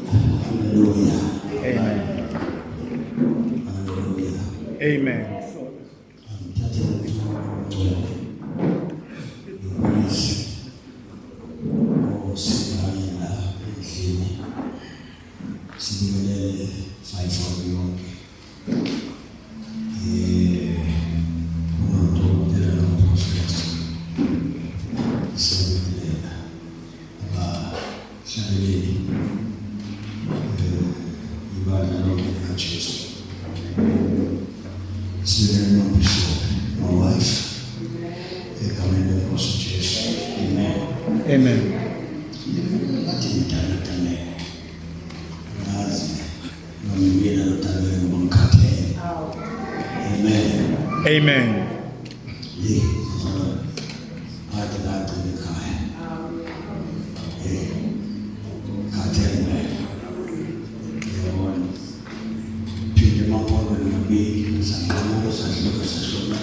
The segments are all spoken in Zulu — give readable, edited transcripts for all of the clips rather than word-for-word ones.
Hallelujah. Amen. Hallelujah. Amen. Ngithathe umthwalo ongcwele. Ngibonise. Osinaye la endlini. Sibingelele fivefold yonke. Eh unodokotela nomprofeti. Siyabingelela abahlabeleli eh ibandla lonke likaJesu. Sibingelele noBishop, my wife. Egameni lenkosi uJesu. Amen. Amen. Ngathi ngidala danele. Ngazi noma mina lo danele ngoba ngikhathele. Amen. Amen. Ye, bazalwane. Kade ngagcina ekhaya. Eh. Khathele man. Yabona. Phinde emampondweni ngabili sanqamuka sadluka sashona.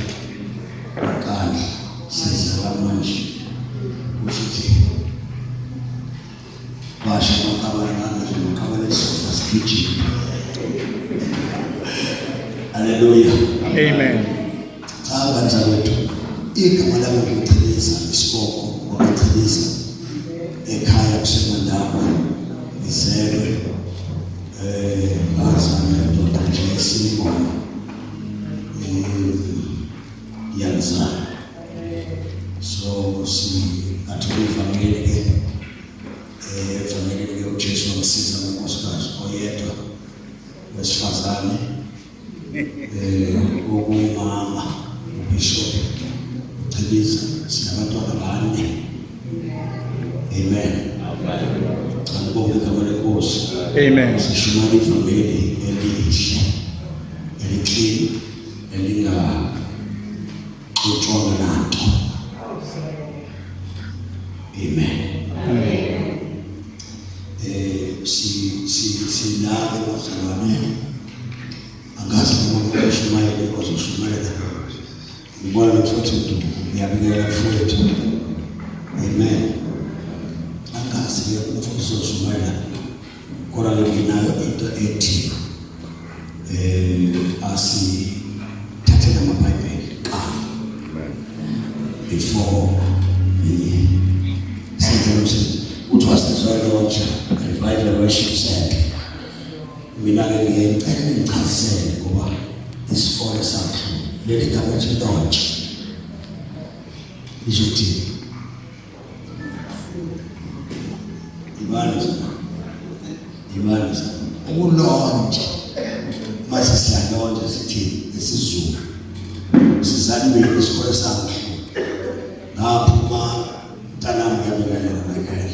Akandla siza la manje. Kusho ukuthi basho amaqabane ngangathi amaqabane esofa sigijima. Haleluya. Amen. Cha banzakwethu igama lami nguChiliza isibongo wakwaChiliza ekhaya kuseMandaba ngizelwe eh ngazalwa indoda nje esiyibona eh yangizala so singathola ivangeli ke eh ivangeli ke uJesu wangisiza ngonkosikazi oyedwa wesifazane eh okumama uBishop Chiliza sinabantwana bane. Amen. Angibonge igama lenkosi. Amen. Sishumayela ivangeli elihle eliclean elingaxutshwanga nanto. Amen. Eh si si sinake bazalwane angazi noma ushumayele ozoshumayela ngibona mfowethu Nduku ngiyabingelela mfowethu amen angazi ke umfowethu uzoshumayela kodwa ke nginayo into ethi eh asithathe amabhayibheli qala before senze umsebenzi kuthiwa sizolontsha revival worship center. Mina-ke ngiye ngicela ningichazisele ngoba isikole sakhe leli gama ethi launch lisho ukuthini? Ibani zona ibani zona ukulontsha mase siyalontsha sithi isiZulu sizaliwe isikole sakhe ngaphuma mntanami ngiyabingelela Michael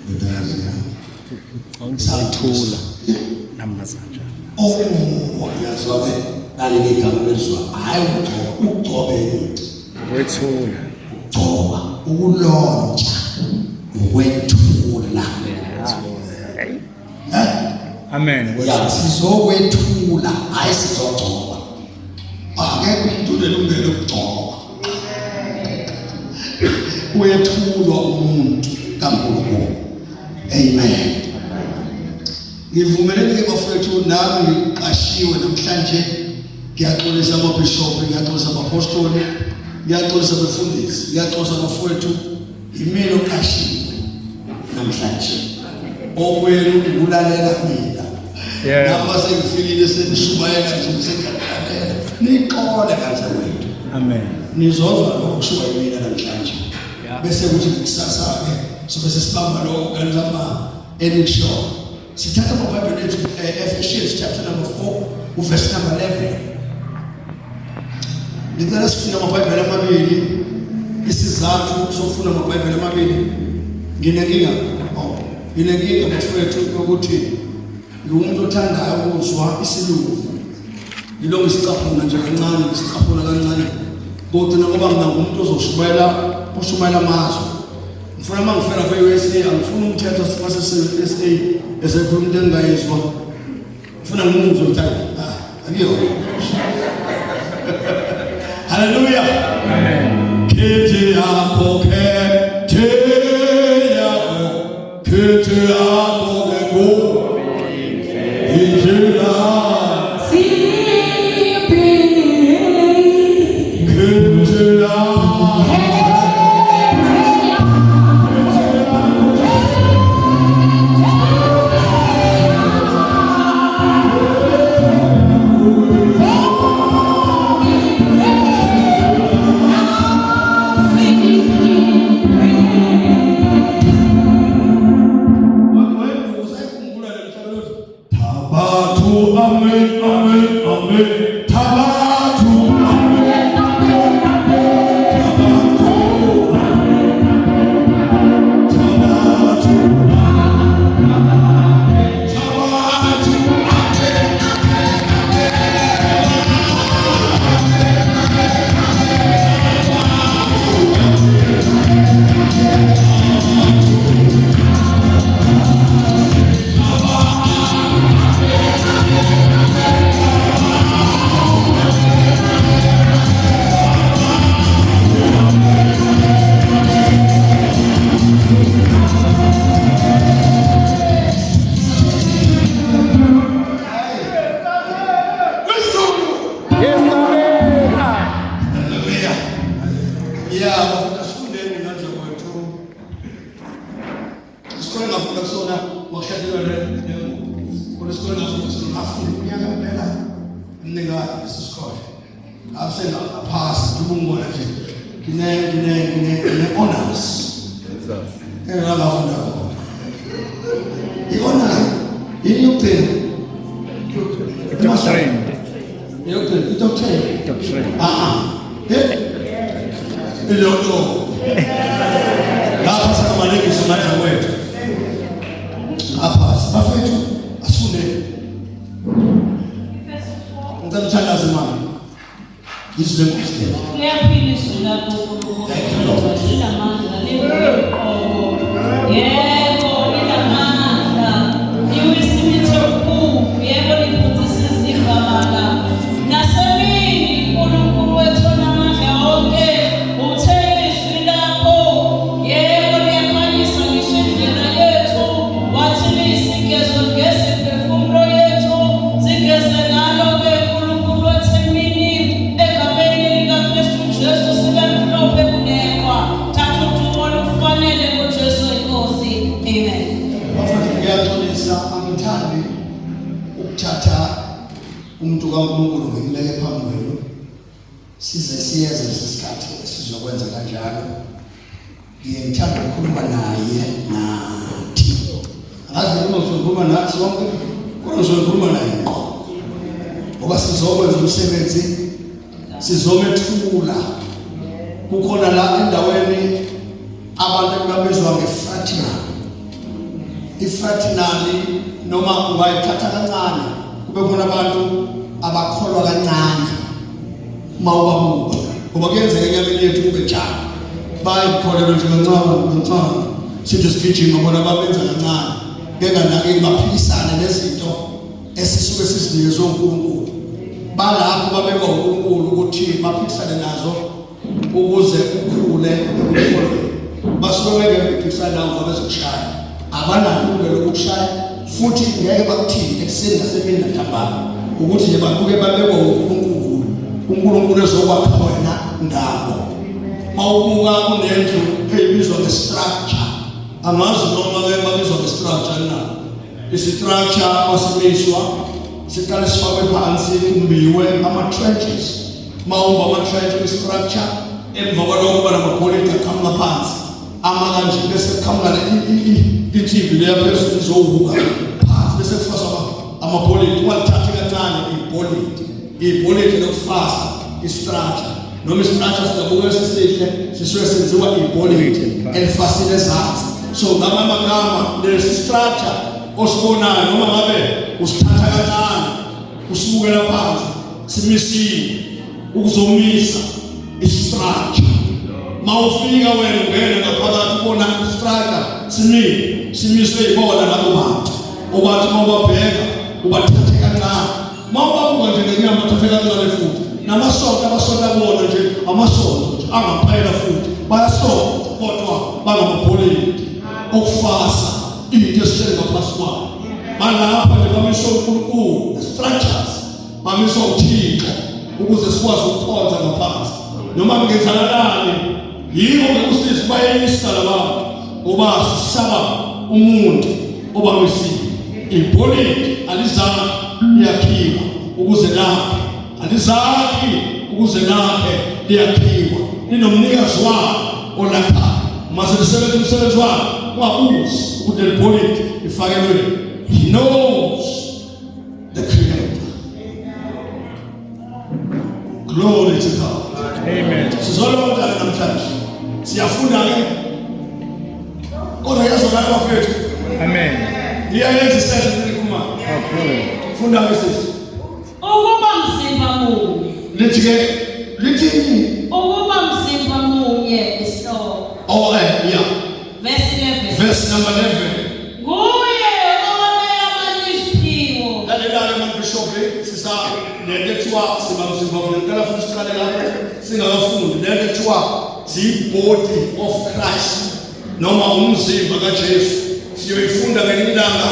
ndodakazi yami. Ngithula namazanja. Oh, uyazwa ke naleli gama lelizwa hayi ukugcoba ukugcoba into. Ukwethula. Ukugcoba, ukulontsha, ukwethula. Eh? Amen. Ya sizokwethula hayi sizogcoba. Akekho umuntu onelungelo lokugcoba. Uyethulwa umuntu kaNkulunkulu. Amen. Ngivumelene ke bafethu nami ngiqashiwe namhlanje ngiyaxolisa amabishop ngiyaxolisa abapostoli ngiyaxolisa abefundisi ngiyaxolisa abafowethu imina oqashiwe namhlanje okwenu ukulalela mina nami sengifikile senishumayela nje sengiyalalela nixole kahle wethu amen nizozwa lokho kushiwa yimina namhlanje bese kuthi kusasa ke sobe sesibamba lokho kanti ama enikushoyo sithatha amabhayibheli ethu eh, Ephesians chapter number 4 uverse number 11 ngicela sifunde amabhayibheli amabili isizathu sokufunda amabhayibheli amabili nginenkinga oh nginenkinga bafethu yokuthi ngiwumuntu othandayo ukuzwa isilungu ngilonge isicaphuna nje kancane ngisicaphuna kancane kogcina ngoba mina ngumuntu ozoshumayela oshumayela amazwe ngifuna uma ngifela kwe-USA angifuni umthetho wase-USA esekhuluma into engingayizwa ngifuna ngimuzwe ukuthi hayi ah, akuyona haleluya amen khithi yakho khethe yakho khithi yakho ke Isikole ngafunda kusona wakuhlatshelwa leyo ngoma. Kodwa isikole ngafunda kusona ngafunda iminyaka impela emningana lesi sikole. Ngase ngaphasa njengoba ungibona nje ngine ngine ngine ngine honors. Engangafunda khona. I-honors yini yokugcina? Doctrine. Yokugcina i-doctorate. Doctrine. Ah ah. Eh? Ilolo. Lapha sakamalekisi mandla wethu. Apha bafethu asifundeni. Ngicela uthandaze mama. Izwi lenkosi lelo. Liyaphila izwi lakho Nkulunkulu. Thank you, Lord. Linamandla, linguqobo. Yebo, linamandla. Liwisa imithi yobukhulu. Yebo, liphunzisa izigabala. Nasemini, Nkulunkulu wethu onamandla onke, uthe izwi lakho, yebo, liyakhanyisa ngisho indlela yethu. Wathi liyisigezo ligeza imiphefumulo yethu. Sigeze ngalo-ke Nkulunkulu wethu emini, egameni likaKristu Jesu sibe mhlophe kuneqhwa. Thatha udumo olukufanele ngoJesu iNkosi. Amen. Bafethu ngiyaxolisa angithandi ukuthatha umuntu kaNkulunkulu ngimbeke phambi kwenu size siyeze lesi sikhathi esizokwenza kanjalo. Ngiye ngithanda ukukhuluma naye nathi. Angazi noma ngizokhuluma nathi sonke kodwa ngizokhuluma naye ngqo. Ngoba sizokwenza umsebenzi sizomethula. Kukhona la endaweni abantu ababizwa ngefraternal. Ifraternal noma ungayithatha kancane kube khona abantu abakholwa kancane uma ubabuka ngoba kuyenzeka enyameni yethu kube njalo bayikholelwa nje kancane kancane sithi sigijima bona babenza kancane benganakeli baphikisane nezinto esisuke sizinikezwe uNkulunkulu balapho babekwa uNkulunkulu ukuthi baphikisane nazo ukuze ukhule ekukholweni basuke bengephikisana nawo ngoba bezokushaya abanalo ilungelo lokukushaya futhi ngeke bakuthinte ekuseni nasemini nantambama ukuthi nje babuke babekwa uNkulunkulu uNkulunkulu ezokwakha wena ngabo mawubuka kunendlu eyibizwa ngestructure angazi noma ke babizwa ngestructure na isistructure masimiswa siqale sifakwe phansi kumbiwe ama-trenches mawumba ama-trench kwi-structure emva kwalokho kuba namabholidi aqhamuka phansi ama kanje bese kuqhamuka insimbi leya phezulu izowuka phansi bese kufaswa amabholidi ungalithathi kancane ibholidi ibholidi lokufasa i-structure noma i-structure singabuka sisihle sisuke senziwa ibholidi elifasile ezansi so ngama amagama lesi structure osibonayo noma ngabe usithatha kancane usibukela phansi simisiwe ukuzomisa istructure mawufika wena ungena ngaphakathi ubona istructure simile simiswe yibona labo bantu obathi mawubabheka ubathathe kancane mawubabuka nje ngenyama uthathe kancane futhi namasonto abasonta kubona nje amasonto nje angaphela futhi bayasonta kodwa bangamabholidi okufasa into esihlele ngaphansi kwayo balapha nje bamiswe uNkulunkulu the structures bamiswa uThixo ukuze sikwazi ukukhonza ngaphansi noma kungenzakalani yiko ukusisi bayeyisa labantu ngoba sisaba umuntu obamisile ibholidi alizange liyakhiwa ukuze lakhe alizakhi ukuze lakhe liyakhiwa linomnikazi walo olakhayo uma selisebenza umsebenzi walo ungabuzi ukuthi leli bholidi lifakelwe he knows the creator glory to God amen sizolonda namhlanje siyafunda ke kodwa yazwakala bafethu amen iyayenza isenzo kuma funda ke sisi Ukuba mzimba munye. Lithi ke lithini? Ukuba mzimba munye isihloko. Oh eh yeah. Verse 11. Verse number 11. Nguye owabela abantu iziphiwo. Lalela-ke mabishophi sisa lento ethiwa siba mzimba munye ngicela futhi siqale lapho singakafundi lento ethiwa ziyi-body of Christ noma umzimba kaJesu siyoyifunda ngelinye ilanga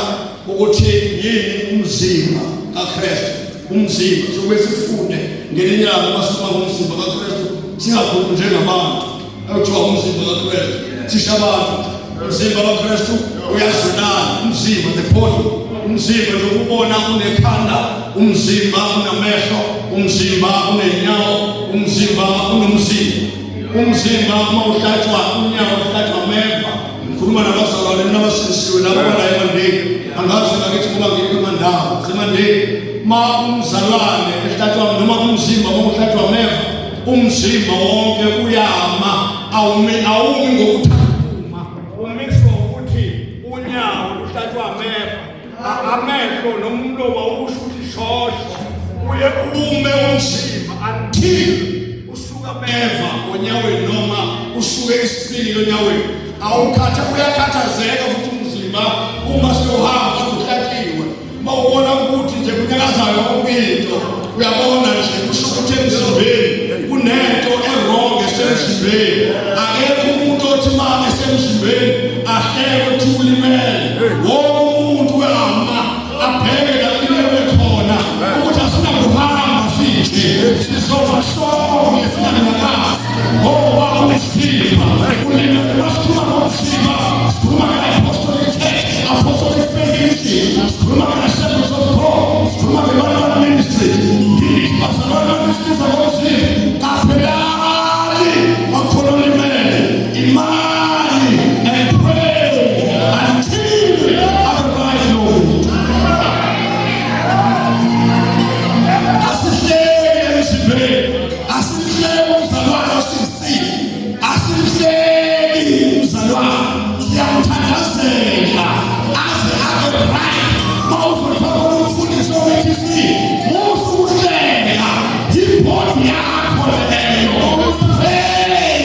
ukuthi yini umzimba kaKristu umzimba sokube sifunde ngelinye ilanga uma sikhuluma ngomzimba kaKristu singakhulumi njengabantu ekuthiwa umzimba kaKristu sisho abantu Umzimba kaKristu uyazwelana, umzimba, the body, umzimba nje ukubona unekhanda, umzimba unamehlo, umzimba unenyawo, umzimba unomzimba. Umzimba uma uhlatshwa unyawo uhlatshwa ameva. Ngikhuluma nabazalwane mina abasindisiwe labo bala emandeni. Angazi ngakithi ngoba ngikho emandawo, semandeni. Ma umzalwane ehlatshwa noma umzimba uma uhlatshwa ameva, umzimba wonke uyama, awumi awumi ngokuthuma. Umiswa ukuthi unyawo luhlatshwa ameva, amehlo noma umlomo awusho ukuthi shosho. Uye ume umzimba until usuka ameva onyaweni noma usuke isipili onyaweni. Awukhatha uyakhathazeka futhi umzimba uma sewuhamba uhlatshiwe. Uma ubona ukuthi nje kunyakazayo yonke into, uyabona nje kusho ukuthi emzimbeni kunento e-wrong esemzimbeni. Akekho umuntu othi uma esemzimbeni ahleke ukuthi ulimele. Wonke umuntu uyama abheke la kulimele khona ukuthi asinakuhamba sinje, sizoba sonke singanyakazi ngoba umzimba ulimele. Masikhuluma ngomzimba, sikhuluma nge-apostolic church, apostolic faith mission, sikhuluma nge-Assemblies of God, sikhuluma nge-One ministry. Ngithi bazalwane besibiza ngomzimba, qaphelani wakhona olimele, imani and pray until abe lowo. Asihleki emzimbeni, asihleki umzalwane osindisiwe, asihleki umzalwane, siyamthandazela aze abe right. Uma uzothola umfundisi omithisiwe, musa ukuhleka, ibhodi yakho leyo. Hey,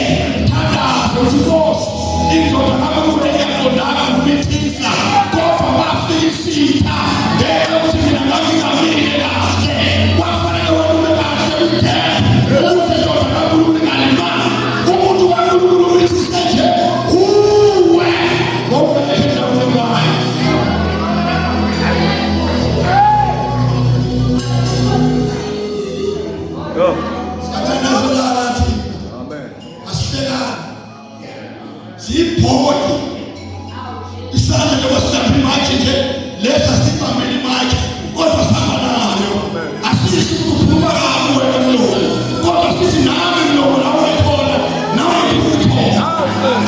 thandaza uthi, Nkosi, indoda kaNkulunkulu engaqondanga ukumithisa, kodwa wafika isitha ngenxa yokuthi mina ngangingamile kahle, kwafanele wena ume kahle kwi-gap ukuze indoda kaNkulunkulu ingalimali. Umuntu kaNkulunkulu umithise nje uwe ngokungekho endaweni ewayo. Siyathandazelana thina. Amen. Asihlekani, siyibhodi. Isandla njengoba sibambe imayikhi nje, lesa sibambile imayikhi kodwa sihamba nayo. Asisi ukuthi ukhuluma kabi wena mlomo, kodwa sithi nami mlomo la ukhona, nawe ngikhona.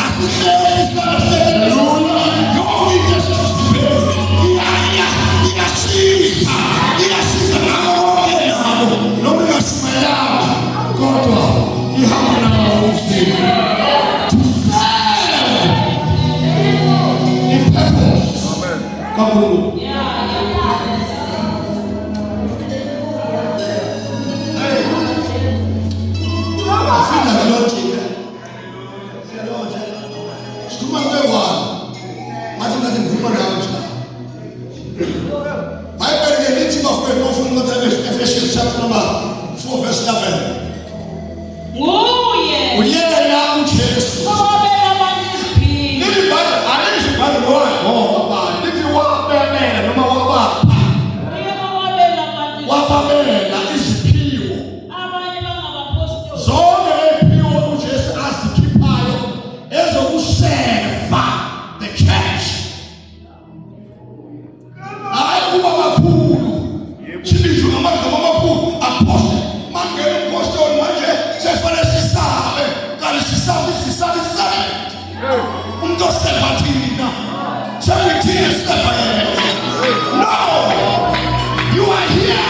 Asihleki isandla, sihlekele lula. Yonke into esemzimbeni iyasiza, iyasiza ngako konke nabo, noma ingashumayelanga kodwa ihamba nawo umzimba to serve i-purpose Amen. kaNkulunkulu. Afunda ke logic. Siyaloja. Sikhuluma kube one. Ngathi ngathi ngikhuluma nawe nje. Bible ke lithi bafowethu, bafuna ukuthi Ephesians chapter number 4 verse 11. Nguye Uyena uJesu. owabela abantu iziphiwo. Lithi Bible, alisho Bible ngoba bani. Lithi wababela noma wabapha. Nguye owabela abantu iziphiwo. Wababela iziphiwo. Abanye bangabapostoli. Zonke leziphiwo uJesu azikhiphayo ezokuseva the church. Hayi kuba makhulu. Sibizwe ngamagama amakhulu, apostle. Mangena umpostoli manje sefanele sisabe, kanti sisabe sisabe sisabe. Umuntu oseva thina. Sekuthina siseva yena. No! You are here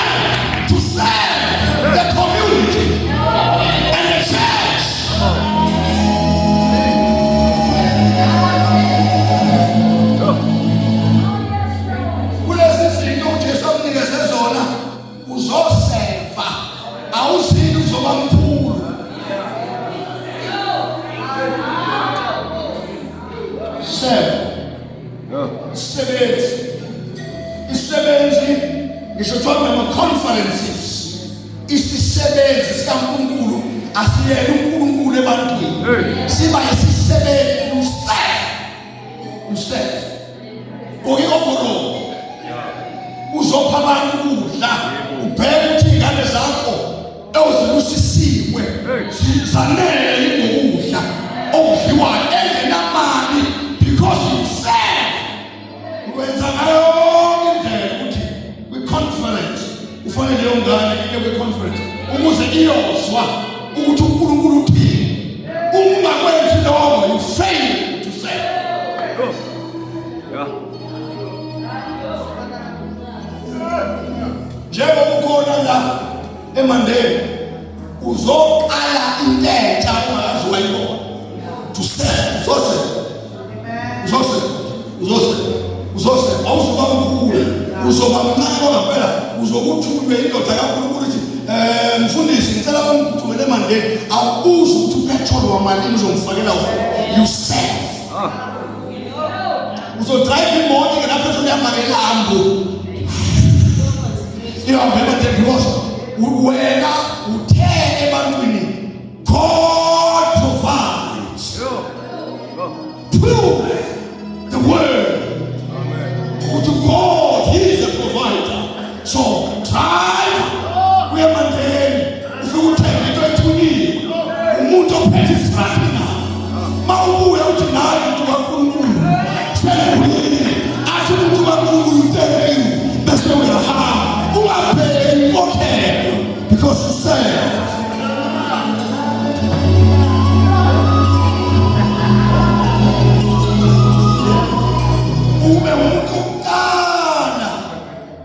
to serve the community and the church. Kulezi zinto uJesu akunikeze zona uzoseva, awuzini uzoba mkhulu. Serve. Sebenzi. Isebenzi ngisho kuthiwa kunama-conferences, isisebenzi sikaNkulunkulu asiyena uNkulunkulu ebantwini, siba isisebenzi. Userve, userve, gqoka i-overall, uzopha abantu ukudla, ubheke ukuthi iy'ngane zakho ewuzibusisiwe zanele ngokudla okudliwayo engenamali because leyo ngane iye kwi-conference ukuze iyozwa ukuthi uNkulunkulu uthini. Uma ungakwenzi lokho, you fail to serve. Njengoba ukhona la eMandeni, uzoqala into entsha ongakaze wayibona. To serve, uzoserve, uzoserve, uzoserve, uzoserve. Awuzoba mkhulu, uzoba mncane kwangempela. Uzokuthunywe indoda kaNkulunkulu ithi, mfundisi, ngicela bangiphuthumele eMandeni. Awubuzi ukuthi upetrol wamalini uzongifakela wona. You serve. Uzodrive imoto ngenapetrol ihamba ngelambu, ihambe eMandeni, because wena uthe ebantwini, God provides. Prove the word ukuthi God, he is a provider. So drive uye eMandeni, ufike uthenge into ethunyiwe, umuntu ophethe isirathina. Ma ubuya uthi, naye umuntu kaNkulunkulu sengibuyile. Athi umuntu kaNkulunkulu, thank you, bese uyahamba, ungabheki inkokhelo, because you serve. Ube umuntu wokuqala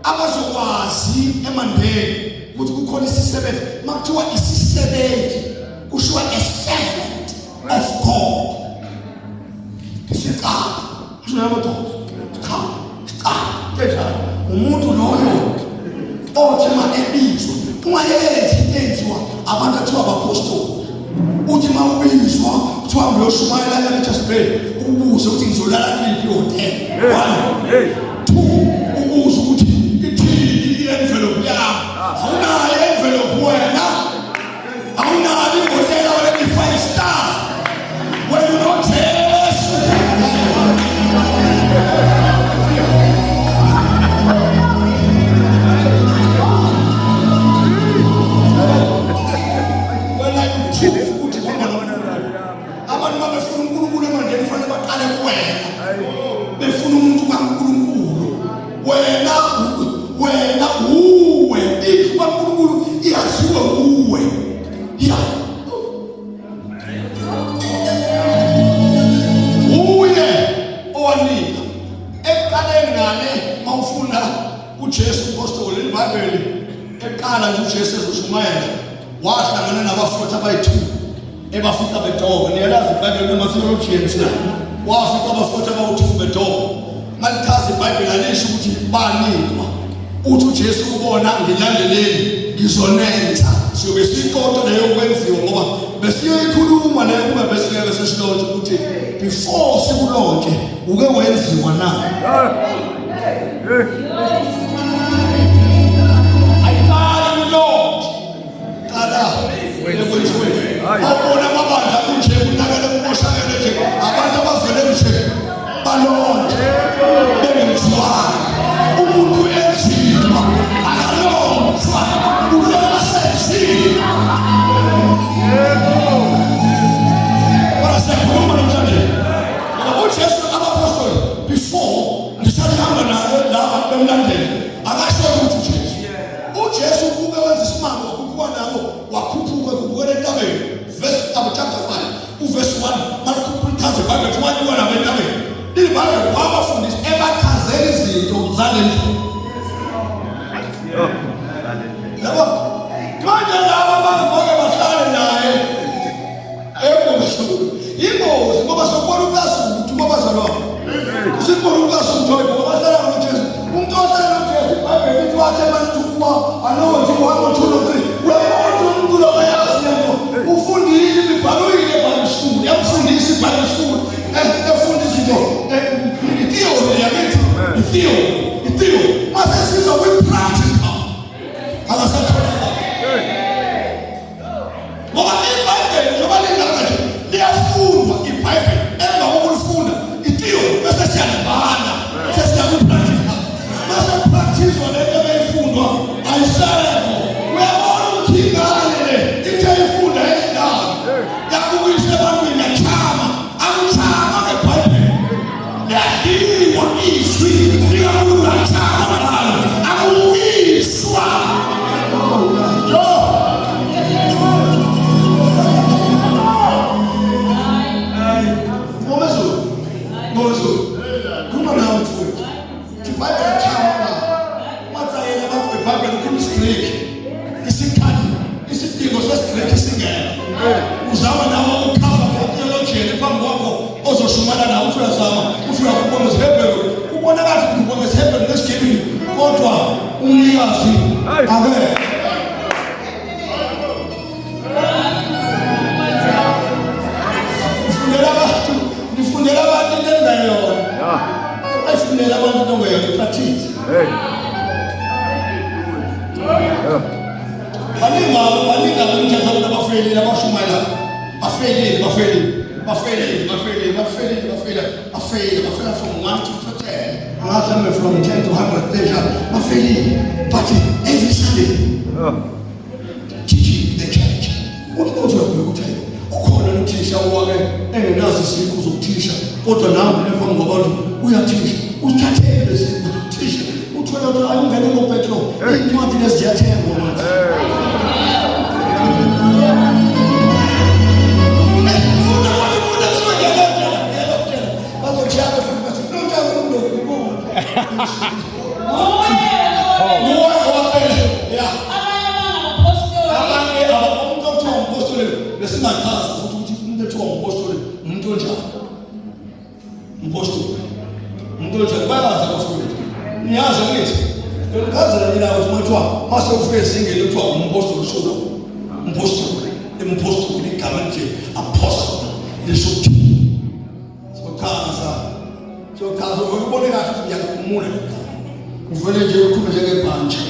abazokwazi eMandeni ukuthi kukhona isisebenzi. Makuthiwa isisebenzi, kushiwa a servant of God. Isiqala kusho namadoda, cha, siqala kanjalo. Umuntu loyo othi ma ebizwa, ungayenzi into enziwa abantu athiwa abapostoli. Uthi ma ubizwa kuthiwa uyoshumayela e-Richards Bay, ubuze ukuthi ngizolala kuliphi ihhotela. One, two, ubuze ukuthi ithini i-envelope yami. Awunayo i-envelope wena, awunayo ihhotela wena, i-five star wena unoJesu. Wena you ukuthi hamba noNkulunkulu. Abantu babefuna uNkulunkulu eMandeni, kufanele baqale kuwena, befuna umuntu kaNkulunkulu. Wena uwe indlu kaNkulunkulu, iyaziwe uwe ya uye owanika ekuqaleni ngale. Mawufunda uJesu umpostoli, iBhayibheli eqala nje uJesu ezoshumayela, wahlangana nabafowethu abayi-2, ebafica bedoba. Niyalazi iBhayibheli nama-theologians la. Wafica abafowethu abawu-2 bedoba. Malichaza iBhayibheli, alisho ukuthi banikwa. Uthi uJesu kubona, ngilandeleni, ngizonenza. Siyobe siyinkonto leyo kwenziwa, ngoba besiyoyikhuluma leyo kube besingeke sesilontshe ukuthi before sikulontshe uke wenziwa na. Ayiqali kulontshe, qala ekwenziweni. Awubona amabandla kunje, kunakele, kumoshakele nje, abantu abavele nje balonde bengenziwayo. Umuntu enziwa, akalontshwa, ulona senziwa. Kodwa siyakhuluma namhlanje ngoba uJesu, abapostoli before ngisahamba naye laba bemlandela, akasho ukuthi uJesu uke wenza isimanga, wakhuphuka nabo, wakhuphuka kubukela entabeni. Verse abo chapter 5 uverse 1, malikhuphuka ichaze iBhayibheli, wanyuka nabo entabeni. IBhayibheli wabafundisa, ebachazela izinto zale ndlela yabo. Manje laba bangafake bahlale naye engomesulu, ingozi, ngoba sokubona ucasuku babazalwane, sibona ucasuku ngoba bahlala noJesu. Umuntu ohlala noJesu, iBhayibheli lithi wathi abantu ukuba anothi 1 no 2 no 3. Uyabona ukuthi umuntu lo akayazi lento, ufundile imibhalo, uyile eBible school, yamfundisa iBible school, efunda izinto, i-theory yakithi, i-theory, i-theory. Mase siza kwi-practical, akasatholakala, ngoba iBhayibheli njengoba lingaka nje liyafundwa iBhayibheli. Emva kokulifunda i-theory, bese siyalibhala, sesiyaku-practical. Mase practice lento ebeyifundwa ayisekho. Uyabona ukuthi ingane le ithe ifunda endaba yabukisa ebantwini, yachama. Akuchama ngeBhayibheli, liyadliwa izwi likaNkulunkulu, akuchama ngalo, akubukiswa. Noma nawe mfowethu. IBhayibheli kushaya la. Watsayela abantu beBhayibheli ukhuluma isiGreki. Isikhathi isidingo sesiGreki singena. Uzama nawe ukukhava ngetheology phambi kwakho ozoshumana nawe uthi uyazama uthi uyakhuluma ngesiHebheru. Ubonakala ukuthi ukhuluma ngesiHebheru nesiGreki kodwa umnikazi akekho. Ngifundela abantu, ngifundela abantu into engayona. Yeah. Ayifundela abantu into ongayona ipractice. Hey. Yeah. Baningi baningi abantu abantu abafelile abashumayela. Bafelile, bafelile. Bafelile, bafelile, bafelile, bafelile. Bafelile, bafelile from 1 to 10. Ngathi I'm from 10 to 100 deja. Bafelile. But every Sunday Yeah. teaching the church. Uthi uthi uyabheka ukuthi hayi, ukhona nothisha owake engenazo iziqu zokuthisha kodwa nawe lephambi kwabantu uyathisha uthathele iziqu zokuthisha uthola ukuthi ayungene ngoPetro iy'ncwadi lezi ziyathengwa manje. Funda funda funda kusuke ngiyalotshela ngiyalotshela bazokushaya futhi bathi lotshela umlomo ubona. Nguye owabela Nguwe owabela ya. abanye bangabapostoli. Abanye umuntu okuthiwa umpostoli besingachaza futhi ukuthi umuntu othiwa umpostoli umuntu onjani. Umpostoli umuntu onjani bayazi abafowethu. Niyazi angithi ngikuchazela nina ukuthi uma kuthiwa mase ufike ezingeni kuthiwa umpostoli usho lo umpostoli umpostoli igama nje apostle lisho ukuthini. Sochaza sochaza uvele ubone kahle ukuthi ngiyakuphumula le gama. Uvele nje ukhulume njengebhantshi.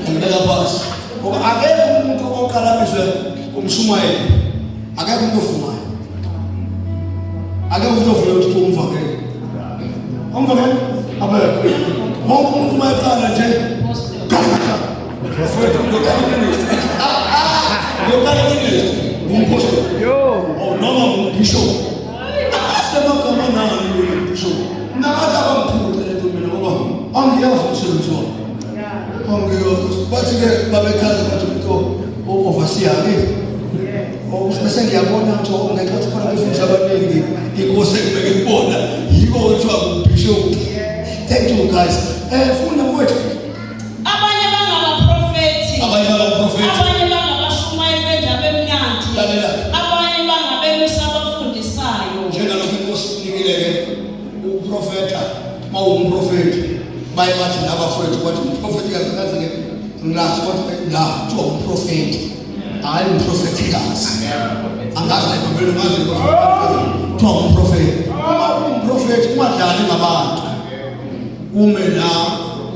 Ngibeka phansi. Ngoba akekho umuntu oqala abizwe umshumayeli. Akekho umuntu ovumayo. Akekho umuntu ovumayo ukuthi umvangeli. Umvangeli abekho. Wonke umuntu uma eqala nje mfowethu ngiyoqala iministry. Ngiyoqala iministry. Ngumpostoli. Yo. Oh noma ngumbishop. Akahle amagama nani mina mbishop. Nakathi abangiphuce lento mina ngoba angiyazi umsebenzi wami. Angiyazi. Bathi-ke babekhala bathi umuntu o-overseer ke. Bese ngiyabona ukuthi oh, ngenxa yokuthi khona abefundisi abaningi inkosi engibeke kubona yiko kuthiwa ngumbishop. Thank you guys. Funda mfowethu. Abanye bangabaprofethi. Abanye bangabaprofethi. Abanye bangabashumayeli bendaba emnandi. Lalela. Abanye bangabelusi abafundisayo. Njengalokhu inkosi inikile-ke ukuprofetha uma uwumprofethi baye bathi nabafowethu bathi umprofethi kaze ngilazi kodwa la kuthiwa umprofethi hhayi umprofethikazi angazi ebhayibhelini ngazi kuthiwa umprofethi uma uwumprofethi ungadlali ngabantu ume la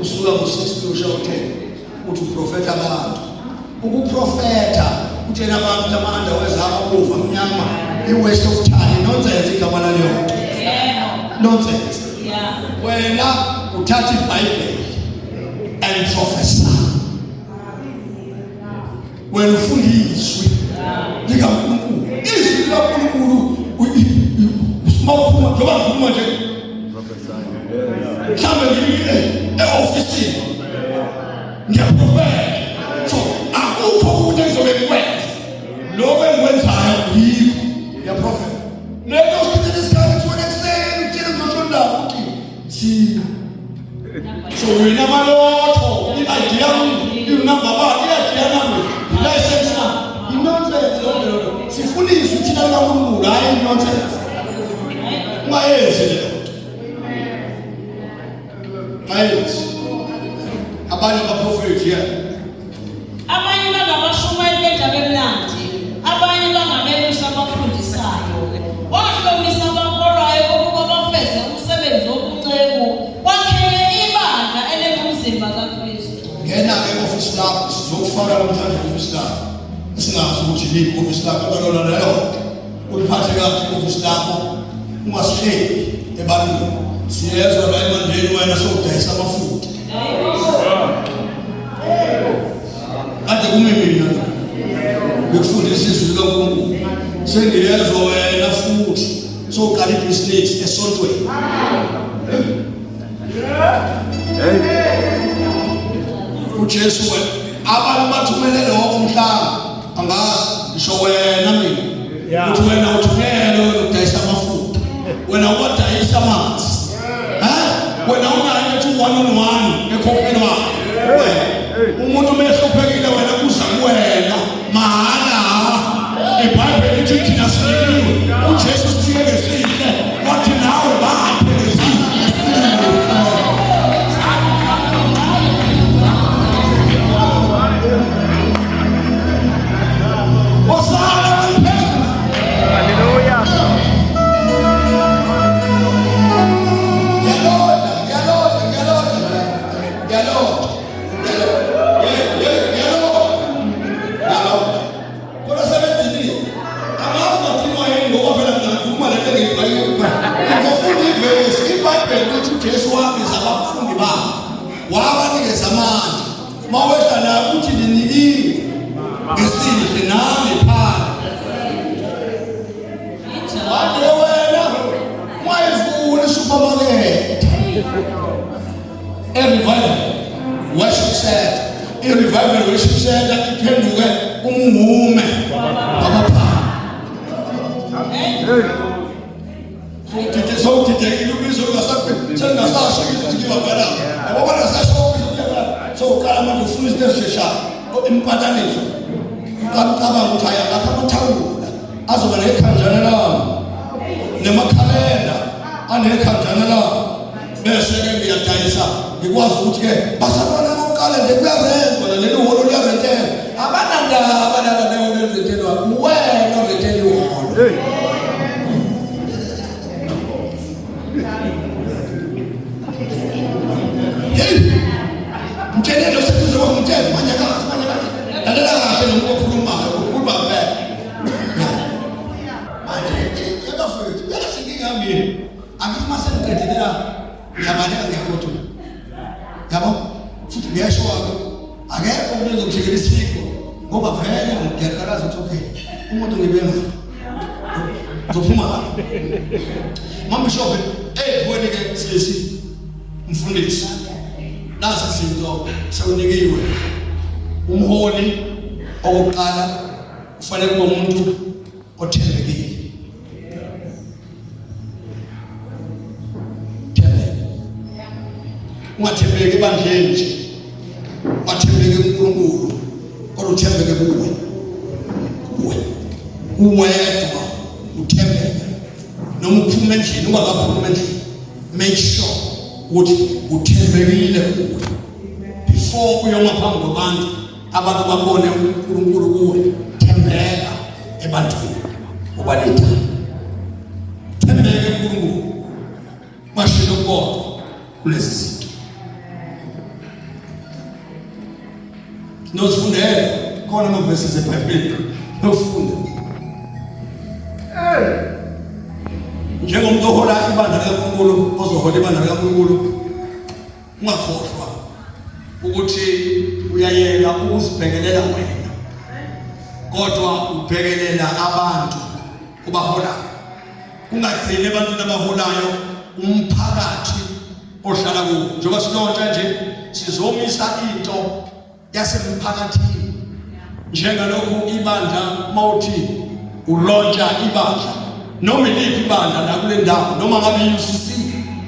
usuka ngo-6 kuyosha u-10 uthi uprofetha abantu ukuprofetha utshela abantu ukuthi ama-underwears abo abomvu amnyama i-waste of time nonsense igama laleyo nto Yebo. nonsense Yeah. wena uthatha ibhayibheli and prophesy wena ufunda izwi likaNkulunkulu izwi likaNkulunkulu uma uphuma njengoba ngikhuluma nje mhlawumbe ngimi e-ofisini ngiyaprofetha so akukho ukuthi engizobe ngikwenza lokho engikwenzayo yikho ngiyaprofetha lento usithathela isikhathi kusukela ekuseni kutshela kuzoshona ukuthi si so wena malotho i-idea inumber one i-idea number i-license number i-nonsense yonke leyo nto sifuna izwi thina likaNkulunkulu hhayi i-nonsense ungayenzi leyo nto ungayenzi abanye abaprofethi yeah Abanye bangabashumayeli bendaba emnandi, abanye bangabelusi abafundisayo. Wahlomisa abakholwayo ukuba bafeze umsebenzi wobunceku, wakhele ibandla elingumzimba kaKristu. Ngena-ke e-ofisi lakho sizokufaka namhlanje e-ofisi lakho esingazi ukuthi liphi i-ofisi lakho kodwa lona lelo uliphathe kahle i-ofisi lakho ungasihleki ebantwini siyezwa la emandeni wena sowudayisa amafutha kade kumi mina la ngikufundisa izwi likaNkulunkulu sengiyezwa wena futhi sowuqala ibhizinisi esontweni uJesu wena abantu bathumele lokho umhlaba angazi ngisho wena mina Yeah. uthi wena uthumele wena udayisa amafutha wena wadayisa amanzi one on one ekhokhelwayo. Umuntu uma ehluphekile wena uza kuwena mahhala. IBhayibheli lithi thina sinikiwe, uJesu sinike ngesihle, wathi nawe baphe ngesihle. Hosana kweliphezulu. Hallelujah. Ngiyalota, ngiyalota, ngiyalota. Ngiyalota. Ngiyalota. Ngiyalota. Kodwa sebediniwe. Angazi badinwa yini ngoba phela mina ngikhuluma lento engiyibhaliwe. Ngizofunda ivesi, iBhayibheli lithi uJesu wabiza abafundi bakhe. Wabanikeza amandla. Mawehla la uthi ninikiwe ngesihle nami phana. Manje wena ungayivuli isupermarket. E-revival worship center, i-revival worship center iphenduke umhume wabaphana. Sowudidekile ubizo sengingasasho ukuthi ngibabala yabo bona sasho ukuthi sowuqala manje ufuna izinto ezisheshayo impataniso uqala ucabanga ukuthi hayi akakho amathawula azoba nekhanjana lami nemakhalenda anekhanjana lami bese-ke ngiyadayisa ngikwazi ukuthi-ke bazalwana bokuqala nje kuyarentwa leli hholo liyarentelwa abanandaba laba nehholo elirentelwa uwena orentela ihholo. Hey, mtsheleni oseduze kwakho, mtshele manyakazi manyakazi, lalela kahle lo muntu okhulumayo, ukhuluma ngempela manje. Yabafethu, uyazi inkinga yami yini? Angithi uma sengiqedile la ngiyabaleka ngiyagoduka, yabo, futhi ngiyasho-ke akekho umuntu ozongithengela isinkwa ngoba vele ngiyaqalaza ukuthi okay umuntu ngibe ngapha ngizophuma ngapha. Mambishobhe ey'phweni-ke sisi mfundisi, nazi izinto sewunikiwe. Umholi okokuqala kufanele kube umuntu othembekile. Thembeka, ungathembeki ebandleni nje, ungathembeki kuNkulunkulu, kodwa uthembeke kuwe, kuwe uwedwa uthembeke. Noma uphuma endlini, ungakaphumi endlini, make sure ukuthi uthembekile kuwe before uyoma phambi kwabantu, abantu babone uNkulunkulu kuwe. Thembeka ebantwini ubaletha, thembeke kuNkulunkulu. Mashilo kodwa kulezi zinto nozifundele khona amavesi eBhayibheli, nofunda njengomuntu ohola ibandla likaNkulunkulu, ozohola ibandla likaNkulunkulu, ungakhohlwa ukuthi uyayeka ukuzibhekelela wena kodwa ubhekelela abantu obaholayo. Kungagcini ebantwini abaholayo, umphakathi ohlala kuwo. Njengoba silontsha nje sizomisa into yasemphakathini njengalokhu ibandla, mawuthi ulontsha ibandla noma iliphi ibandla la kule ndawo, noma ngabe i-UCC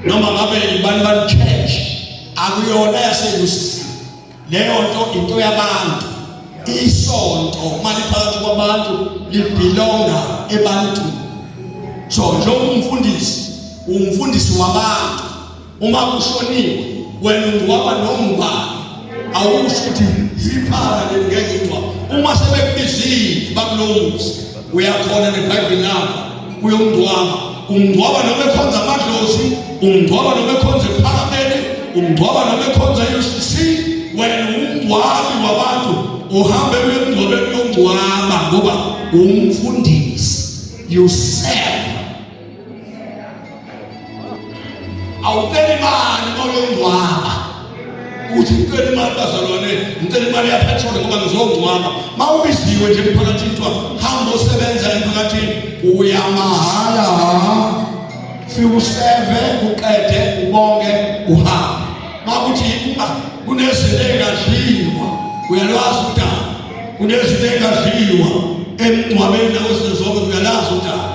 noma ngabe ibani bani church, akuyona yase-UCC leyo nto, into yabantu. Isonto maliphakathi kwabantu libhilonga ebantwini. So njengoba umfundisi, umfundisi wabantu, uma kushoniwe wena ungcwaba nombani, awusho ukuthi yiphara leli ngeke ngcwaba. Uma sebekubizile bakulowo muzi, uyakhona neBhayibheli lakho uyomngcwaba. Umngcwaba noma ekhonza amadlozi, umngcwaba noma ekhonza ephakameni, umngcwaba noma ekhonza i-UCC, wena umngcwabi wabantu, uhambe uye emngcwabeni uyongcwaba ngoba umfundisi, you serve. Awucela imali uma uyongcwaba, uthi ngicela imali bazalwane, ngicela imali yapetroli ngoba ngizongcwaba. Ma ubiziwe nje emphakathini kuthiwa hamba osebenza emphakathini, uya mahhala, fika useve uqede ubonge uhambe. Makuthi uma kunezinto ey'ngadliwa, uyalwazi udaba, kunezinto ey'ngadliwa emngcwabeni nakwezinto zonke, uyalazi udaba.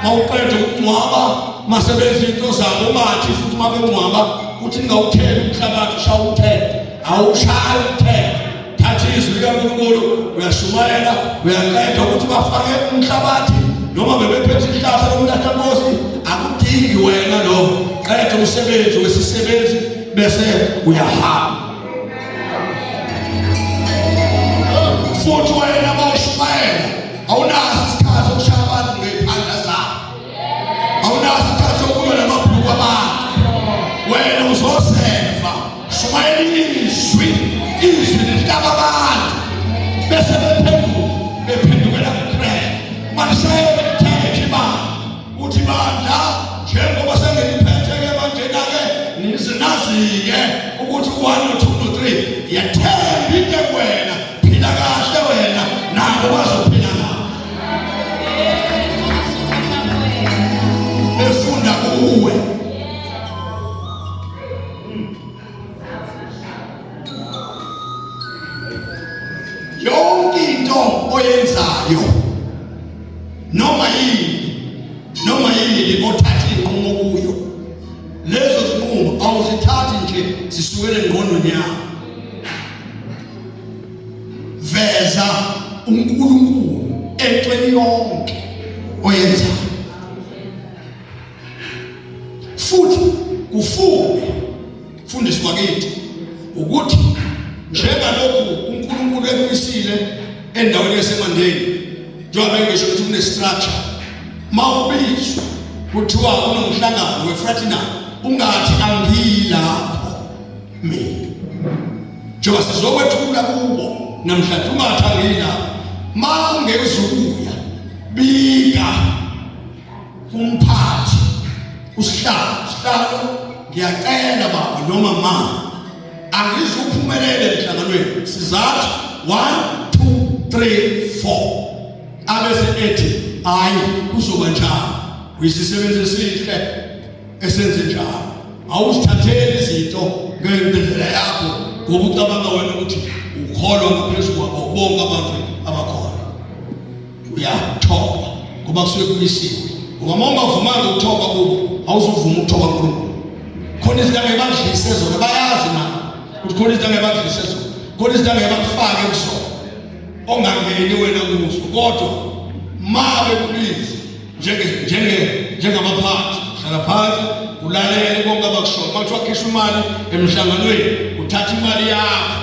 Mawuqeda ukungcwaba masebenza into zabo, ungathi futhi uma bengcwaba. Ukuthi ningawutheli umhlabathi ushaya umthetho, awushayi umthetho. Thatha izwi likaNkulunkulu, uyashumayela, uyaqeda ukuthi bafake umhlabathi noma bebephethe ihlahla lomlahla nkosi, akudingi wena lo. Qeda umsebenzi wesisebenzi bese uyahamba. Futhi wena mawushumayela awunaso isikhathi sokushaya abantu ngey'phandla zabo. Awunaso isikhathi sokulwa namabhuluku abantu. Wena uzosefa, shumayela izwi, izwi lihlaba abantu bese bephenduka, bephendukela kuKristu. Malishayele umthetho ibandla, uthi bandla njengoba sengiliphethe-ke manjena-ke nize nazi-ke ukuthi u-one no-two no-three yethemba into ekuwena, phila kahle wena nabo bazophila kahle. Befunda kuwe. Yonke into oyenzayo noma yini noma yini othatha inqumo kuyo, lezo zinqumo awuzithathi nje zisukele engqondweni yakho. Veza uNkulunkulu entweni yonke oyenzayo, futhi kufunde mfundisi wakithi ukuthi njengalokhu uNkulunkulu ekumisile endaweni yaseMandeni, njengoba bengisho ukuthi kune-structure, mawubizwa kuthiwa kunomhlangano we-fraternal, ungathi angiyilapho mina, njengoba sizokwethula kubo namhlanje, ungathi angiyilapho. Ma ungezukuya, bika kumphathi, usihlalo, sihlalo ngiyacela baba noma ma angizuphumelele emhlanganweni, sizathu 1 2 3 4, abese ethi hayi kuzoba njalo, uyisisebenzi esihle esenze njalo. Awuzithatheli izinto ngendlela yakho ngoba ucabanga wena ukuthi ukholwa ngaphezu kwabo bonke abantu abakhona. Uyathoba ngoba kusuke kumisiwe, ngoba uma ungavumanga ukuthoba kubo awuzuvuma ukuthoba kuNkulunkulu. Khona izinto angeke bakudlise zona, bayazi na ukuthi khona izinto angeke bakudlise zona, khona izinto angeke bakufake kuzona ongangeni wena kuzo, kodwa ma bekubiza njenge njenge njengamaphathi, hlala phansi ulalele konke abakushoyo. Uma kuthiwa khishwa imali emhlanganweni, uthatha imali yakho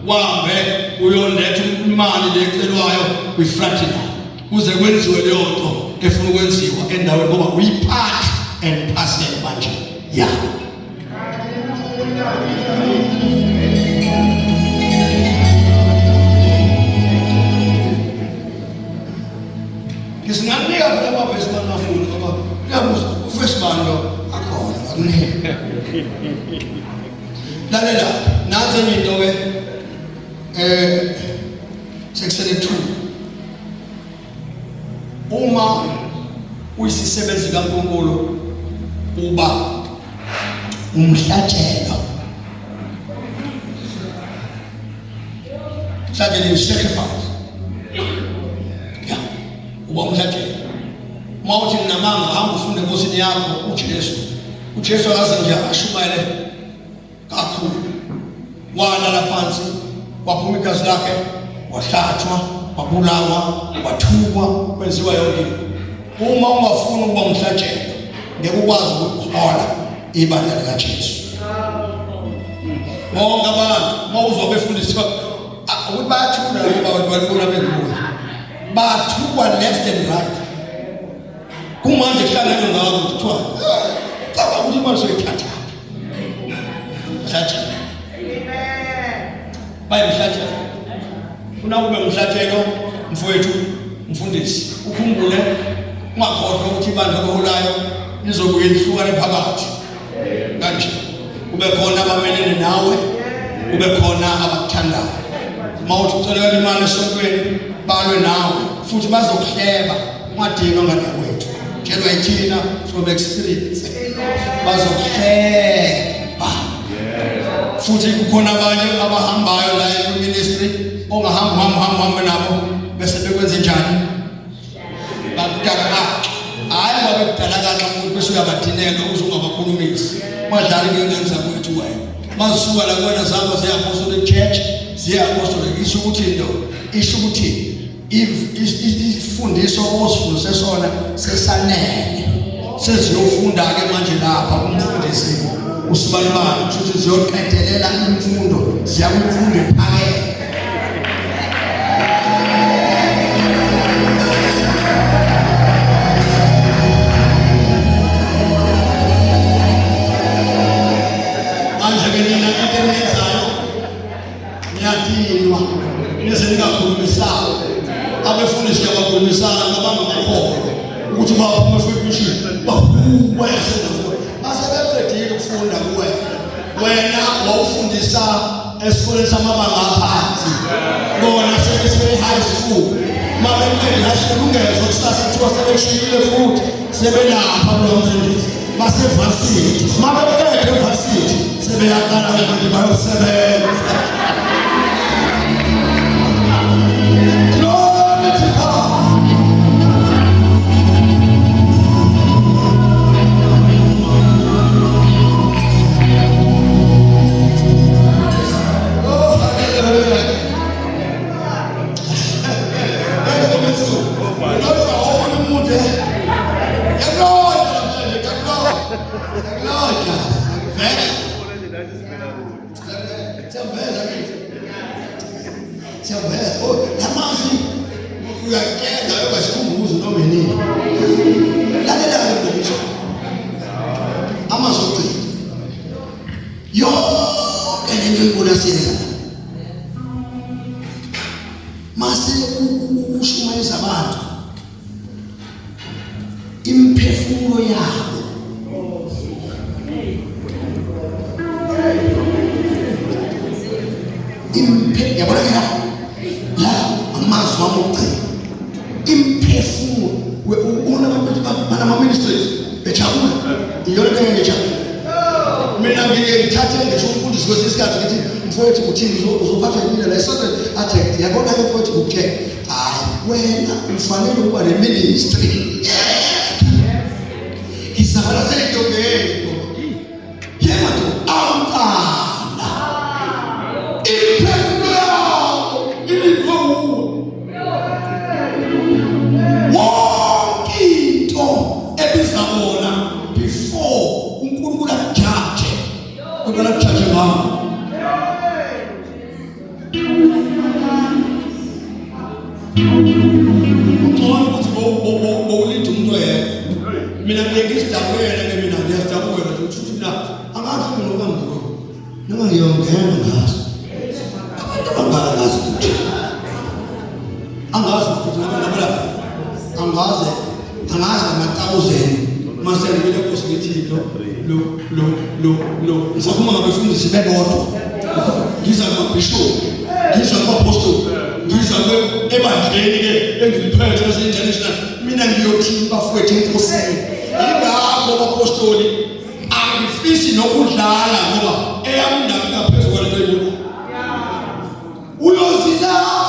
wambe uyoletha imali lecelwayo kwi-fraternal kuze kwenziwe leyo nto efuna ukwenziwa endaweni, ngoba uyi-part and parcel manje yakho. Ngisinganika phela amavesi bangafuni ngoba uyabuza uvesi bani lo akhona akunika. Lalela, nansi enye into ke sekusele 2. Uma uyisisebenzi kaNkulunkulu uba umhlatshelo. Mhlatshelo is sacrifice. Ya, uba umhlatshelo. Uma uthi nginamanga, hamba ufunde enkosini yakho uJesu. uJesu akaze nje ashumayele kakhulu, walala phansi, waphuma igazi lakhe, wahlatshwa, wabulawa, wathukwa, kwenziwa yonke into. Uma ungafuni ukuba umhlatshelo, ngeke ukwazi ukuhola ibandla likaJesu. Bonke abantu uma uzwa befundiswa ukuthi bayathula labo bantu balibona bekubuya, bathukwa left and right. Kumanje kuhlangene ngakho kuthiwa cabanga ukuthi imali soyithatha mhlatshelo, bayimhlatshelo. Funa kube umhlatshelo mfowethu mfundisi, ukhumbule ungakhohlwa ukuthi ibandla oliholayo lizobuye lihlukane phakathi kanje, kube khona abamelene nawe, kube khona abakuthandayo. Uma uthi ucela imali esontweni, balwe nawe futhi bazokuhleba. Ungadinwa ngane kwethu, tshelwa yithina from experience, bazokuhleba. Futhi kukhona abanye abahambayo la e-ministry ongahamba uhamba uhamba uhambe nabo bese bekwenze njani, bakudalakaxa. Hhayi ngoba bekudalakaxa umuntu bese uyabadinela uze ungabakhulumisi, ungadlali ngey'ngane zakwethu. futhi wena. Mazisuka la kuwena zihamba ziya Apostolic Church, ziya Apostolic isho ukuthi into isho ukuthi isifundiso osifundise sona sesanele. Seziyofunda ke manje lapha kumfundisi usibalibali ukuthi ziyoqedelela imfundo ziya kwimfundo ephakeme. Manje ke nina into eniyenzayo niyadinwa nize ningakhulumisani abefundisi abakhulumisana abangamakholwa ukuthi baphume futhi bahuba yasendafuthi base beqedile ukufunda kuwena wena wawufundisa esikoleni samabanga aphansi bona sebese-high school mabeqeda high school ungezwa kusasa kuthiwa sebeshiyile futhi sebelapha kulowo mfundisi basevasithi mabeqeda evasithi sebeyaqala manje bayosebenza. Glory to God. Oh, hallelujah. Siyaveza. Oh, lamazwi uyakenda yoba sikhumbuzo noma yini. Lalela ke mntu. Amazwi ogcina. Yonke lento ibona siyenza. Mase ushumayeza abantu imphefumulo yabo imphe yabona ke la la amazwi wami okugcina imphefumulo ubona abantu banama ministries bejabula iyona into engejabula mina ngike ngithathe ngisho umfundisi kwesinye isikhathi ngithi mfowethu uthini uzophathwa yimina la esontweni athi yabona ke mfowethu ngikutshela hayi wena ufanele ukuba ne-ministry ngizakala seyidobheni yebo awuqala imiphefumulo yabo ilindwe wuwe wonke into ebiza bona before uNkulunkulu akujaje uqala kujaje ngakho. Kungcono ukuthi bowulinda umuntu oyedwa. Mina ngiye ngizidabukele ke mina ngiyazidabukela nje ukuthi mina angazi mina uba ngiyo noma ngiyongena ngazo. Abantu abangaka ngazi ukuthi angazi futhi nabona angaze angazi ama-thousand mase ngibile nkosi ngithi lo lo lo lo lo ngisakhuluma ngabefundisi bebodwa ngiza kumabhishobhi ngiza kumapostoli ngiza ebandleni-ke engiliphethe lase-international mina ngiyothini bafowethu enkosini yingakho bapostoli angifisi nokudlala ngoba eyami indaba ingaphezu kwalento eyibona uyozilanda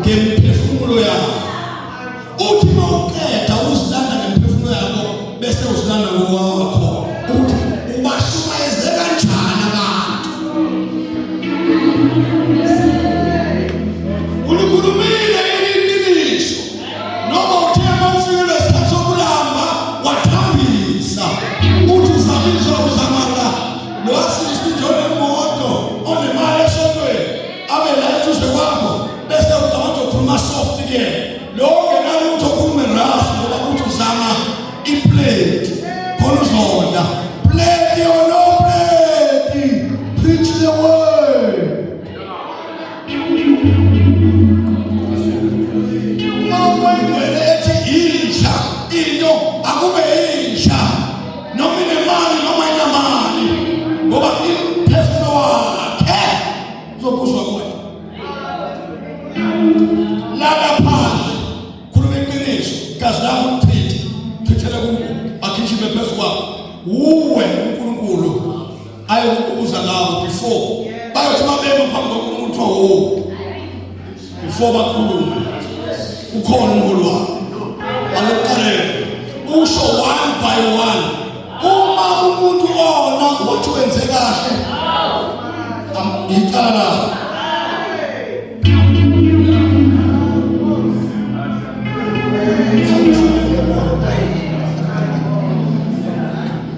ngemphefumulo yakho uthi uma uqeda uzilanda ngemphefumulo yakho bese uzilanda ngowakho uthi ubashumayeze kanjani abantu ulikhulumile iqiniso noma uthe uma ufikelwe isikhathi sokulamba wathambisa uthi uzamisa uzama la Lo sisi nje onemoto onemali esontweni abe la eduze kwakho bese ucabanga ukhuluma soft kuyena lo ongenalutho ukhulume rough ngoba uthi uzama iplate khona uzodla plate or no plate preach the word. Uma ingcwele ethi inja into akube inja noma inemali noma inamali ngoba imphefumulo wakhe uzobuzwa kuwena. Lala phansi khuluma iqiniso gazi lakho lichithe chithele kubo agijime phezu kwabo wuwe uNkulunkulu ayokubuza ngawo before bayothi babema phambi koNkulunkulu kuthiwa wo before bakhulume ukhona umholi wabo alokuqalele usho one by one uma umuntu ona. Wona wathi wenze kahle. Icala lakho.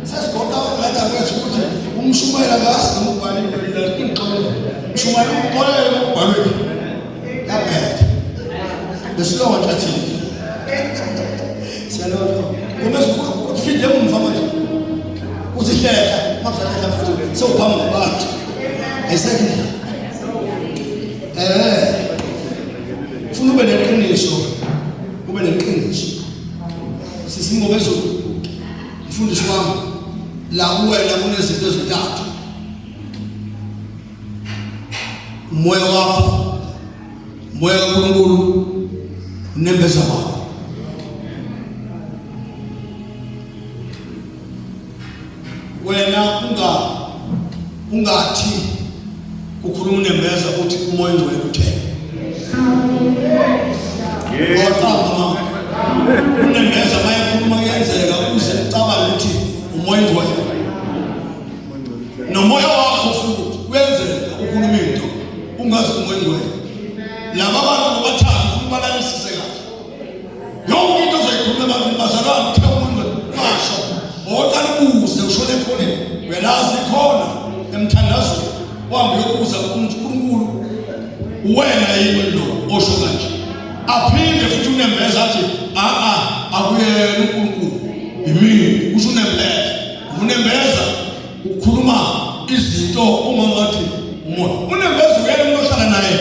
Sesigoqa ukugada kwethu ukuthi umshumayela akazi noma ubhaliwe la ngixolele. Umshumayela uxolele ukubhalwe. Yabheda. Besilonda thina. Siyalonda. Uma ufinde emva manje. Uthi hlehla, makuzahlehla futhi sewuphambi kwabantu. Ayisekho. Eh. Ufuna ube neqiniso. Ube neqiniso. Sisingobezulu. Mfundisi wami la kuwena kunezinto ezintathu. Umoya wakho, umoya kaNkulunkulu, unembeza wakho. Wena unga ungathi ukhuluma unembeza uthi umoya ongcwele uthe. Yebo. Unembeza mayekhuluma kuyenzeka uze ucabange ukuthi umoya ongcwele. Nomoya wakho futhi kuyenzeka ukhuluma into ungazi umoya ongcwele. Laba bantu bobathathu ufuna ubalalisise kahle. Yonke into ozoyikhuluma ebantwini bazalwane uthe umuntu ngasho oqala ubuze ushone ekhoneni uyalazi ikhona emthandazweni uhambe uyobuza uNkulunkulu uwena yini lo osho kanje aphinde futhi unembeza athi a a akuyena uNkulunkulu yimina usho unembeza unembeza ukhuluma izinto uma ngathi umoya unembeza uyena umuntu ohlala naye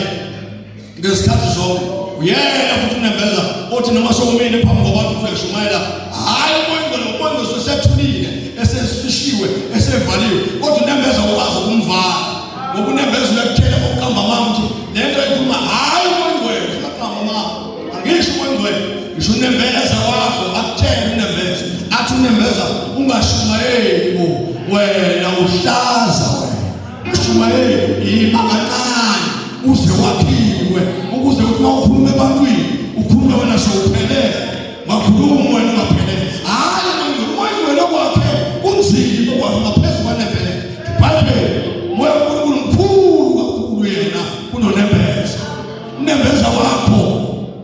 ngezikhathi zonke uyena futhi unembeza othi noma sewumile phambi kwabantu uyashumayela hhayi umoya ongcwele umoya ongcwele sesethulile esesishiwe esevaliwe kodwa unembeza ukwazi ukumvala ngoba unembeza uyakutshela ngokuqamba amanga ukuthi le nto ekhuluma hhayi umoya ongcwele usaqamba amanga angisho umoya ongcwele ngisho unembeza wakho akutshele unembeza athi unembeza ungashumayeli bo wena uhlaza wena Ushumayeli yima kancane uze wakhiwe ukuze uthi uma ukhuluma ebantwini ukhulume wena sewuphelele makhuluma wena ungaphelele hhayi umoya ongcwele kwakhe kunzima kwakhe ngaphezu kwanembele ibhayibheli moya kaNkulunkulu mkhulu kakhulu yena kunonembeza unembeza wakho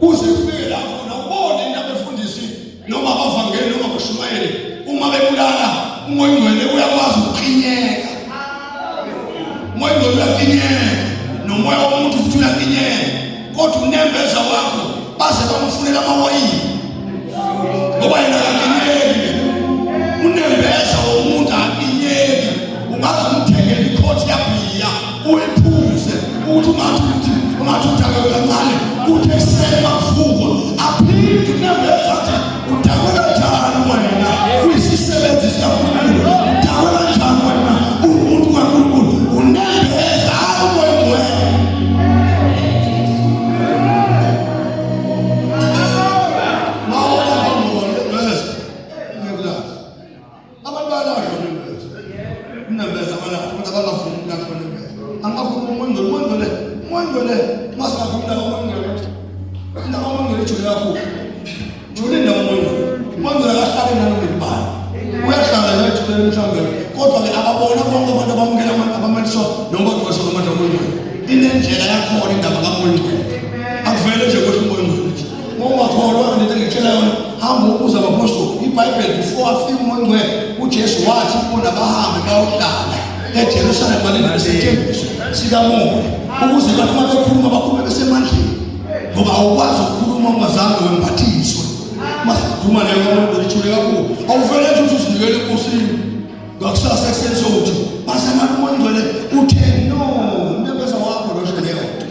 uze ufike lapho na ubone nabefundisi noma abavangeli noma abashumayeli uma bebulala umoya ongcwele uyakwazi ukukhinyeka umoya ongcwele uyakhinyeka nomoya womuntu futhi uyakhinyeka kodwa unembeza wakho baze bamfunela amawayini ngoba yena akakinyeki unembeza womuntu akinyeki ungaze umthengele ikhothi yabhiya uyiphuze uthi ungathi uthi ungathi udakwe kancane uthi ekuseni makuvukwa aphinde unembeza athi udakwe kanjani wena uyisisebenzi sikaNkulunkulu udakwe kanjani wena uwumuntu kaNkulunkulu unembeza hayi umoya ongcwele Abantu bayalahla unembeza. Unembeza abalahla, abantu abangafuni ukulahla unembeza. Angakhuluma umoya ongcwele, umoya ongcwele, umoya ongcwele, uma singakhuluma indaba umoya ongcwele. Indaba umoya ongcwele ijule kakhulu. Jule indaba umoya ongcwele. Umoya ongcwele akahlali nanoma ibani. Uyahlala nje ejulele mhlawumbe. Kodwa-ke ababona bonke abantu abamukela abamaliswa noma bagcwaliswa ngamandla omoya ongcwele. Inendlela yakhona indaba kamoya ongcwele. Akuvele nje kwehla umoya ongcwele nje. Ungakholwa into engitshela yona, hamba ubuza abaphostoli. IBhayibheli before afike uMoya oNgcwele, uJesu wathi kubona bahambe bayohlala eJerusalema balindele isithembiso sikaMoya ukuze bathi uma bekhuluma bakhulume besemandleni ngoba awukwazi ukukhuluma ungazange wembathiswe. Uma sikhuluma leyo kaMoya Ongcwele ijule kakhulu. Awuvele nje uthi uzinikele eNkosini. Ngakusasa ekuseni sokuthi bazalwane uMoya Ongcwele uthe no, unembeza wakho lo leyo nto.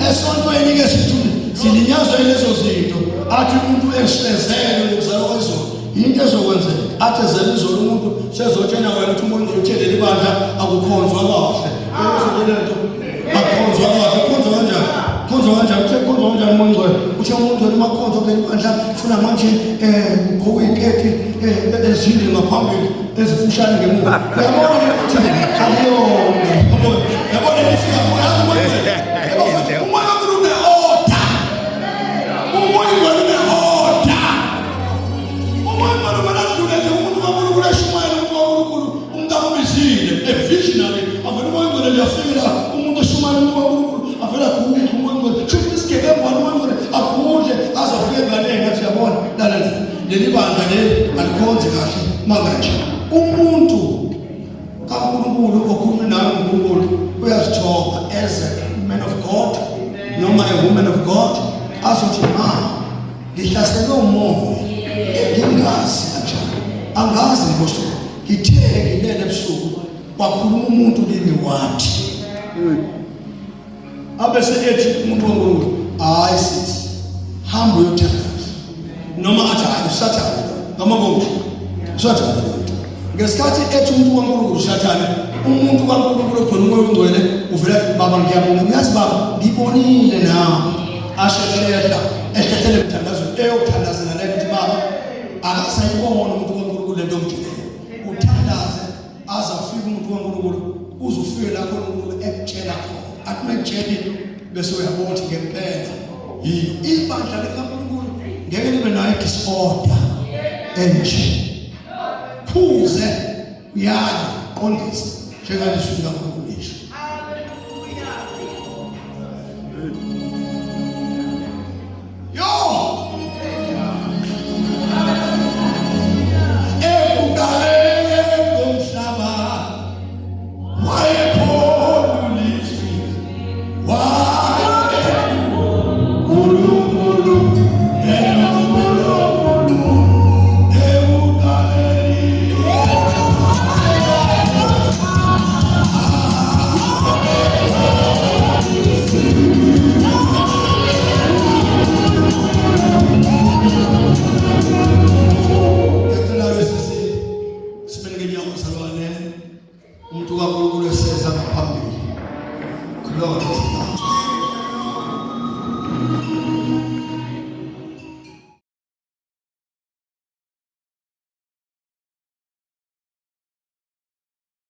Esontweni ke sithi silinyazwa yilezo zinto athi umuntu esezele ngokuzalwa kwezolo yinto ezokwenzeka athi ezele izolo umuntu sezotshena wena ukuthi umuntu uthe leli bandla akukhonzwa kahle le nto Akhonzwa kahle, khonzwa kanjani? Khonzwa kanjani? Uthe khonzwa kanjani umoya ongcwele? Uthe umoya ongcwele uma khonzwa kuleli bandla funa manje ugqoke iy'keti ezinde ngaphambili ezifushane ngemuva. Uyabona ukuthi akuyona. Uyabona? Uyabona ifika uyazi umoya ongcwele. Umoya ongcwele une-order. Umoya ongcwele une-order. Umoya ongcwele a visionary. Avele umoya ongcwele nje afike la umuntu oshumayela umuntu kaNkulunkulu avele agudle umoya ongcwele. Shuthi isigebengu wani umoya ongcwele agudle aze afike enganeni athi yabona lalela leli bandla leli alikhonzi kahle manganje. Umuntu kaNkulunkulu okhuluma nawe uNkulunkulu uyazithoba as a man of God noma a woman of God azothi ma ngihlaselwe umoya engingazi kanjani angazi ngosho ngithe ngilele ebusuku kwakhuluma umuntu kimi wathi abese ethi umuntu kaNkulunkulu hayi sisi hamba uyothandaza noma athi hayi usathane ngamabomvu usathane ngesikhathi ethi umuntu kaNkulunkulu usathane umuntu kaNkulunkulu ogcwele umoya ongcwele uvela athi baba ngiyabonga ngiyazi baba ngibonile nawe asheshehla ehlethele emthandazweni eyokuthandazela le ukuthi baba akasayibona umuntu kaNkulunkulu lento omjulele uthandaze aze afike umuntu kaNkulunkulu uze ufike lapho uNkulunkulu ekutshela khona athi mekutsheli bese uyabona ukuthi ngempela yiyo ibandla likaNkulunkulu ngeke libe nayo disorder enje phuze uyale qondise njengalizwi likaNkulunkulu.